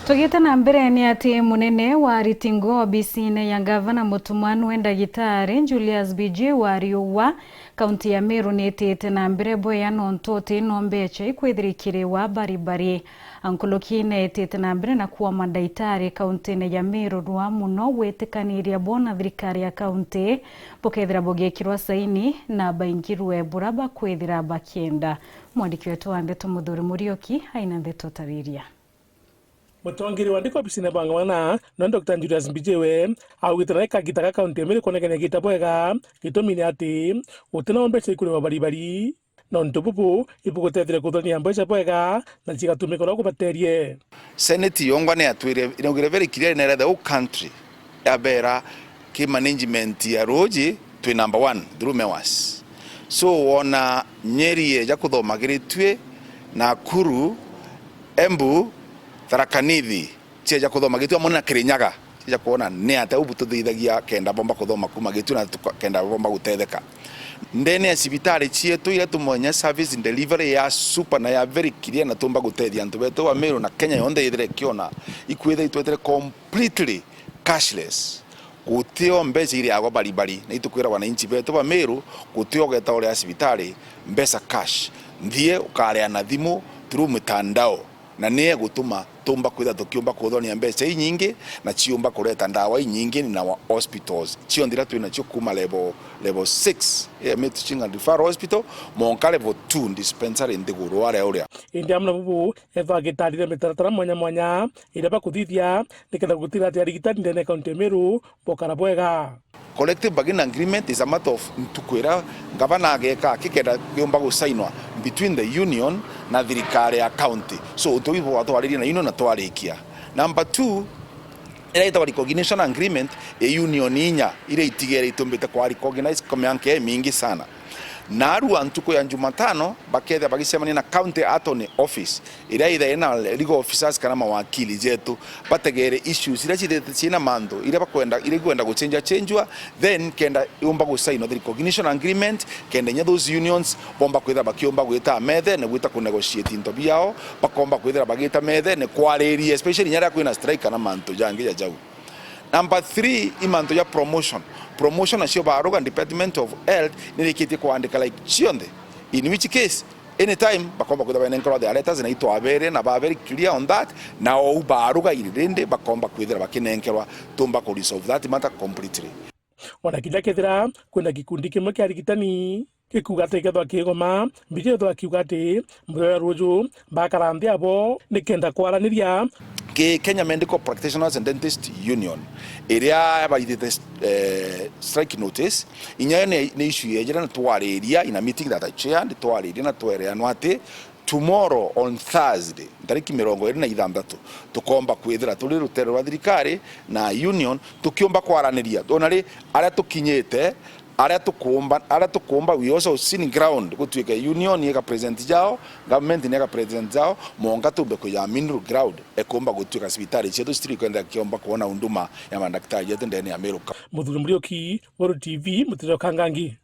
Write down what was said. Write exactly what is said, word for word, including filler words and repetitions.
Tugiite na mbere, ni ati munene wa ariti nguu obisine ya ngavana Mutumwa nwe ndagitari Julius Mbijiwe ariuga kaunti ya Meru ni itite na mbere bwea nontu uti no mbecha ikwithirikiriwa baribari. Nkuruki ni itite na mbere na kuuma ndaitari kauntine ya Meru rwa muno gwitikaniria bo na thirikari ya kaunti bukethira bugikirwa saini na baingirwe bura bakwithira bakienda. Mwandiki wetu wa ndeto Muthuri Muriuki aina ndeto tariria. Mutongeria wa ndiko obisine bwa ngavana, nwe Doctor Julius Mbijiwe, augite na kagita ga kaunti ya Meru konekene gita bwega, gitumi ni ati guti na mbecha ikurima baribari. Nontu bubu ibugutethire kuthurania mbecha bwega na cigatumika uria kubaterie. Senate yongwa ni atwire, inaugire very clear, nere the whole country yabera ki management ya ruuji twi number one through MEWAS. So wona Nyeri eja kuthomagiritue, Nakuru, Embu, Tharaka Nithi, cieja kuthoma Gitui amwe na Kirinyaga, cieja kwona ni atia ubu tuthithagia kenda bomba kuthoma kuma Gitui na tuka-, kenda bomba gutetheka. Ndene ya cibitari cietu iria tumwenya service delivery ya super na ya very clear na tumba gutethia antu betu ba Meru na Kenya yonthe yithire ikiona ikwitha itwetire completely cashless. Gutio mbeca iriagwa baribari, na itukwira wananchi betu ba Meru, gutio ugeta uria cibitari mbeca cash. Nthie ukaria na thimu through mitandao. Na ni egutuma tumba kwithira tukiumba kuthonia mbeca inyingi, na ciumba kureta ndawa inyingi in our hospitals. Cionthe iria twi nacio kuma level, level six, eh, Meru Teaching and Referral Hospital, monka level two dispensary nthiguru aria uria. Indi amwe na bubu, ethwa agitarire mitaratara mwanya mwanya iria bakuthithia nikenda gutira ati arigitani ndene ya kaunti ya Meru bokara bwega. Collective bargaining agreement is a matter of ntuku iria ngavana ageka akikenda giumba gusainwa between the union na thirikari ya county. So untu buu bwatwaririe na union na twarikia. Number two, iria itagwa recognition agreement ya union inya iria itigere itumbite kwa recognize kwa mianka imingi sana. Narua ntuku ya Jumatano bakethia bagicemania na county attorney office iria ithaire na legal officers kana mawakili jetu, bategere issues iria cithite ciina mantu iria bakwenda, iria ikwenda guchenja chenjwa, then kenda yumba gusainwa the recognition agreement, kenda inya those unions bomba kwithira bakiumba gwita methene gwita kunegotiate into biao, bakomba kwithira bagita methene kwariria, especially inya riria kwina strike kana mantu jangi ja jau. Number three, i mantu ja promotion. Promotion nacio baruga Department of Health nirikitie kwandika like cionthe, in which case anytime bakomba kwithira banenkerwa their letters na itwabere na ba very clear on that, na ou baruga irindi bakomba kwithira bakinenkerwa tumba ku resolve that matter completely. Ona kinya kethira kwina gikundi kimwe kia arigitani gikuuga ati gethwa kigoma, Mbijiwe ethwa akiuga ati muthenya ruju bakara nthi abo nikenda kwaraniria. Ki Kenya Medical Practitioners and Dentist Union, iria baithite, eh, strike notice, inya yo ni, ni issue yejire na twariria in a meeting that I chaired, twariria na twereanwa ati tomorrow on Thursday, ntariki mirongo iri na ithanthatu, tukomba kwithira turi rutere rwa thirikari na union tukiumba kwaraniria. Ona ri, aria tukinyite, aria tukumba, aria tukumba, we also seen ground gutuike union ika present jao, government ni ika present jao, monga tumbe kuja middle ground, ekumba gutuika cibitari cietu citiri kwenda kiomba kuona huduma ya madaktari jetu ndene ya Meru County. Muthuri Muriuki, Weru T V, Mutiro Kangangi.